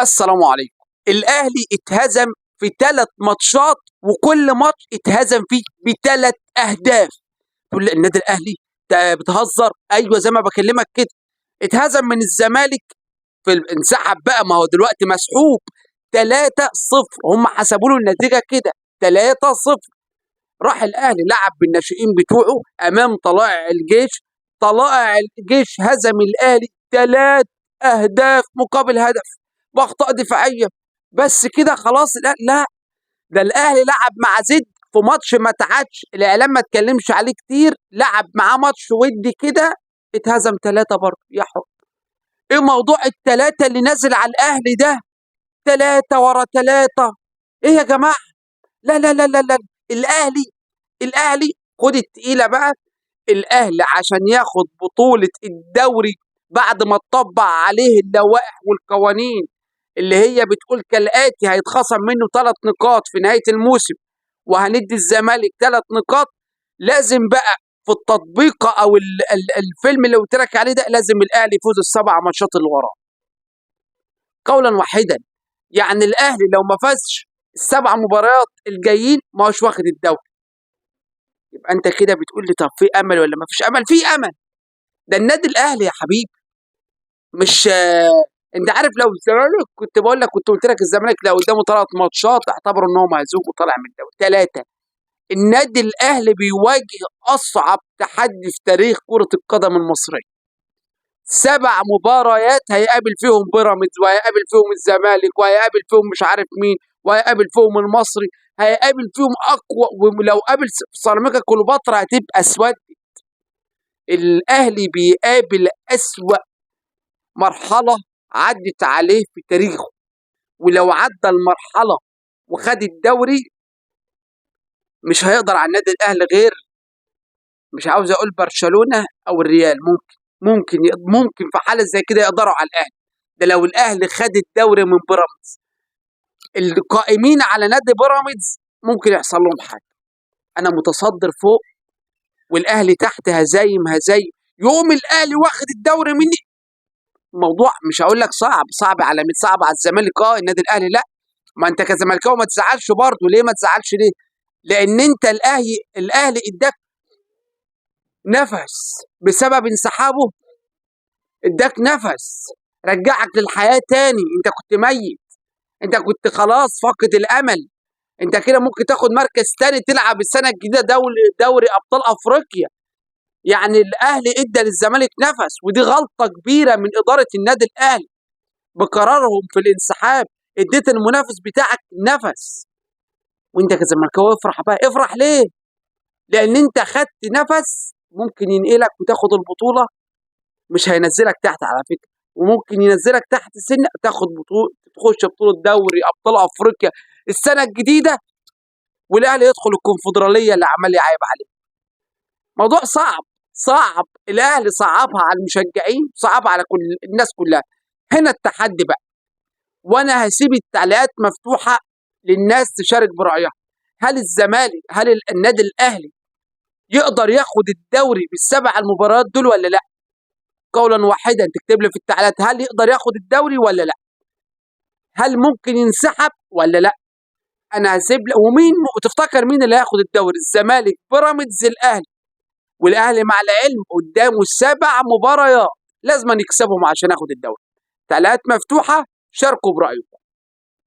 السلام عليكم. الاهلي اتهزم في 3 ماتشات، وكل ماتش اتهزم فيه ب3 اهداف. تقول لي النادي الاهلي بتهزر؟ ايوه زي ما بكلمك كده. اتهزم من الزمالك في انسحب بقى، ما هو دلوقتي مسحوب 3-0، هم حسبوا له النتيجة كده 3-0. راح الاهلي لعب بالناشئين بتوعه امام طلائع الجيش، طلائع الجيش هزم الاهلي 3 اهداف مقابل هدف باخطاء دفاعية بس كده خلاص. لا لا، ده الاهلي لعب مع زد في ماتش ما تعادش، الاعلام ما اتكلمش عليه كتير، لعب معاه ماتش ودي كده اتهزم 3 برضه. يا حب ايه موضوع ال3 اللي نازل على الاهلي ده؟ 3 ورا 3، ايه يا جماعة؟ لا لا لا لا لا، الاهلي خد التقيله بقى. الاهلي عشان ياخد بطوله الدوري بعد ما اتطبق عليه اللوائح والقوانين اللي هي بتقول كالآتي: هيتخصم منه 3 نقاط في نهاية الموسم، وهندي الزمالك 3 نقاط. لازم بقى في التطبيق أو الفيلم اللي قلت لك عليه ده، لازم الأهلي يفوز ال7 ماتشات اللي وراه قولا واحدا. يعني الأهلي لو ما فازش ال7 مباريات الجايين ما هوش واخد الدوري. يبقى أنت كده بتقول لي طب في أمل ولا ما فيش أمل؟ في أمل، ده النادي الأهلي يا حبيبي. مش انت عارف لو الزمالك، كنت بقول لك، كنت قلت لك الزمالك لو قدامه 3 ماتشات اعتبروا ان هو مهزوم وطالع من الدوري. 3. النادي الاهلي بيواجه اصعب تحدي في تاريخ كرة القدم المصرية. 7 مباريات هيقابل فيهم بيراميدز، وهيقابل فيهم الزمالك، وهيقابل فيهم مش عارف مين، وهيقابل فيهم المصري، هيقابل فيهم اقوى. ولو قابل سيراميكا كليوباترا هتبقى اسود. الاهلي بيقابل اسوأ مرحلة عدت عليه في تاريخه، ولو عدى المرحلة وخد الدوري مش هيقدر على النادي الأهلي غير، مش عاوز أقول برشلونة أو الريال، ممكن في حالة زي كده يقدروا على الأهلي. ده لو الأهلي خد الدوري من بيراميدز، القائمين على نادي بيراميدز ممكن يحصل لهم حاجة. أنا متصدر فوق والأهلي تحت، هزايم هزايم، يقوم الأهلي واخد الدوري مني. الموضوع مش هقول لك صعب، صعب على مين؟ صعب على الزمالك، النادي الاهلي لا. ما انت كزملكاوي ما تزعلش برضه. ليه ما تزعلش؟ ليه؟ لان انت الاهلي اداك نفس بسبب انسحابه، اداك نفس، رجعك للحياة تاني. انت كنت ميت، انت كنت خلاص فاقد الامل، انت كده ممكن تاخد مركز تاني، تلعب السنة الجديدة دوري ابطال افريقيا. يعني الاهلي ادى للزمالك نفس، ودي غلطه كبيرة من ادارة النادي الاهلي بقرارهم في الانسحاب. اديت المنافس بتاعك نفس، وانت كزملكاوي افرح بقى. افرح ليه؟ لان انت خدت نفس ممكن ينقلك وتاخد البطولة، مش هينزلك تحت على فكرة، وممكن ينزلك تحت سنة تاخد بطوله، تخش بطوله دوري ابطال افريقيا السنة الجديدة، والاهلي يدخل الكونفدراليه اللي عمال يعايب عليه. موضوع صعب صعب، الاهلي صعبها على المشجعين، صعبها على كل الناس كلها. هنا التحدي بقى، وانا هسيب التعليقات مفتوحة للناس تشارك برايها. هل الزمالك، هل النادي الاهلي يقدر ياخد الدوري بال7 المباريات دول ولا لا؟ قولا واحدا تكتب لي في التعليقات، هل يقدر ياخد الدوري ولا لا؟ هل ممكن ينسحب ولا لا؟ انا هسيب لك. ومين وتفتكر مين اللي هياخد الدوري؟ الزمالك، بيراميدز، الاهلي. والاهلي مع العلم قدامه 7 مباريات لازم يكسبهم عشان ياخد الدوري. تعليقات مفتوحة، شاركوا برايكم.